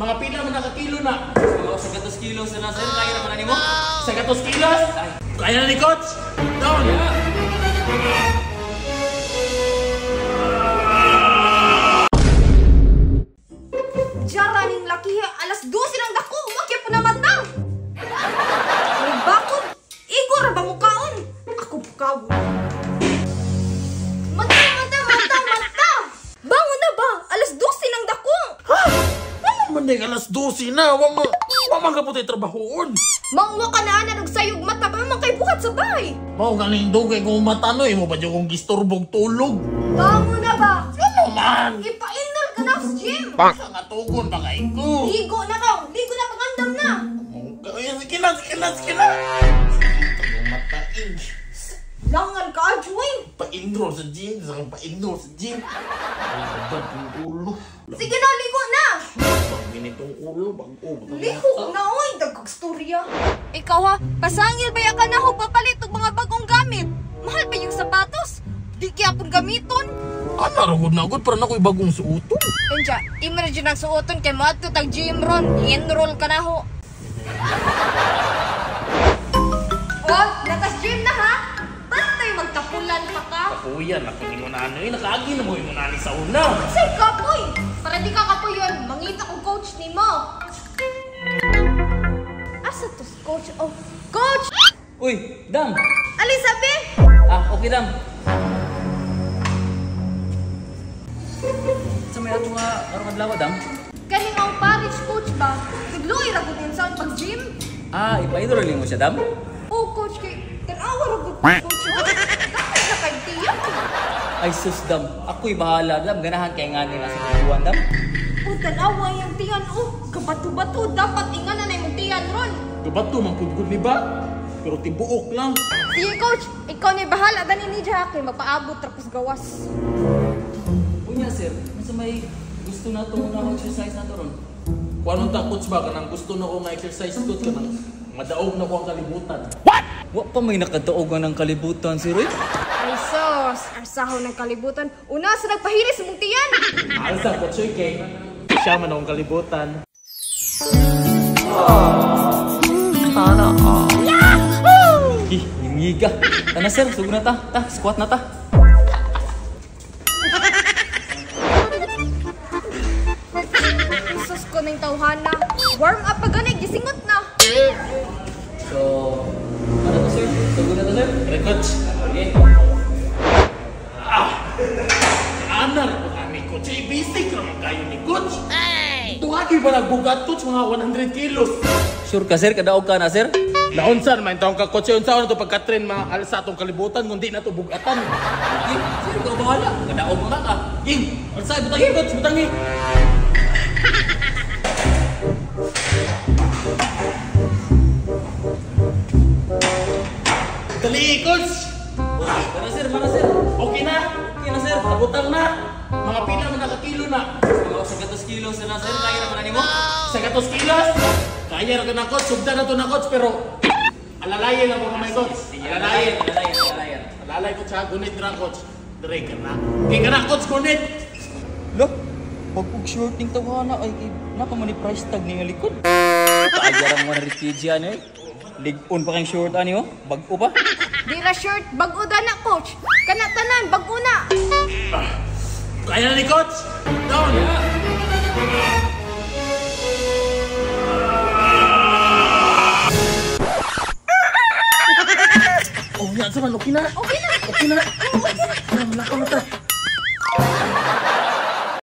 Mga pila man nakakilo na. Mga 100 kilos na sir, kaya naman nimo? 100 kilos? Kaya na ni coach? Down! Yeah. Jara ning laki, alas 12 ng dako, umakya po na mata. May bakod, igor ba mukaon? Ako bukawon. Mata, mata, mata, mata! Bangon na ba? Alas 12 ng dako! Ha? Ano man din alas 12 na? Wa man ka po tayo trabahoon. Mauwa ka na ana, nagsayog mata pa man kay buhat sa bahay. Mao ganing dugay kong mata no, imo ba dyan kong gisturbog tulog? Bangon na ba? Ano man? Ipa-enroll ka na sa gym. Sa nga tugon ba kay ko? Ligo na ka, ligo na, pangandam na. Sige na, sige na, sige na. Sige mata eh. Langan ka, Joy. Pa-enroll sa gym, sa pa-enroll sa gym. Ang ulo. Sige na, ligo na. Ganitong ulo, bago. Ligo na, oy, dagkag storya. Ikaw ha, pasangil ba ka na ho papalit og mga bagong gamit? Mahal ba yung sapatos? Di kaya pong gamiton. Ano, rugod na agad, para na ako'y bagong suoton. Enja, imo na dyan ang suoton kay moadto tag gym ron. I-enroll ka na ho. Oh, natas gym na ha? Bantay magtapulan pa ka. Kapuyan, ako ni mo na ano eh. Nakaagi na mo yung nani sa una. Say kapoy! Para di ka kapuyon, mangita kong coach ni mo. Asa to coach? Oh, coach! Uy, Dam! Alisabi! Ah, okay Dam. Sa may ato nga karong adlaw, Dam? Kaning ang parish coach ba? Nagluoy ra gud sa pag-gym? Ah, ipa-enroll mo siya, Dam? Oh, coach kay tan-awa ra gud coach. Dapat na kay tiyan. Ay sus, Dam. Ako'y bahala, Dam. Ganahan kay nga nila sa tuwan, Dam. Oh, tan-awa yang tiyan. Oh, kabato-bato. Dapat ingana na imong tiyan ron. Kabato, mangkudgud ni ba? Pero tibuok lang. Sige, coach. Ikaw na bahala. Dani ni Jack. Kay magpaabot tapos gawas. Unya, sir. Masa may gusto na ito na exercise na ito ron? Kung anong ta, coach ba? Kanang gusto na ko nga exercise, coach. Kanang madaog na ko ang kalibutan. What? Wa pa may nakadaog ng kalibutan, sir. Uy. Ay sos, arsaho ng kalibutan. Una sa nagpahiris mong tiyan. Alsa, coach, oy, kay. Siya man akong kalibutan. Yahoo! Ih, ngingiga. Tana, sir. Sugo na ta. Ta, squat na ta. Sus ko ng tawhana. Warm up pa gani, gisingot na. So, ano to, sir? Sugo na to, sir? Tara, coach. Okay. Ah! Anar ko kami, coach. Eh, basic naman kayo ni coach. Ay! Tuwagi ba nagbugat, coach? Mga 100 kilos. Sure ka, sir? Kadaog ka na, sir? Naunsan, man taong ka, coach. Unsa na ito pagka-train, mga alsa atong kalibutan, kundi na ito bugatan. Okay, sir, ikaw bahala. Kadaog na ka. Ging! Alsa, butangi, coach! Butangi! Dali, coach! Mana, sir? Mana, sir? Okay na? Okay na, sir. Nabutang na. Mga pila man nakakilo na. Mga 100 kilos na, sir. Kaya naman na nimo? 100 kilos? Kaya na ka na, coach. Sugdan na to na, coach. Pero alalayan ako kamay, coach. Alalayan. Alalayan, alalayan. Alalay, coach, ha? Gunit na, coach. Dre ka na. Okay ka na, coach. Gunit! Lo, pag short ning tawhana ay napa man ni price tag ni nga likod. Kaya ra mo na kg ano eh. Lig-on pa kang short ani oh. Bag-o pa. Di ra shirt, bag-o da na, coach. Kana tanan, bag-o na. Kaya na ni coach. Down. Yeah. Oh, yan sa man, okay na. Okay na. Okay na. Okay na. Malakaw na ta.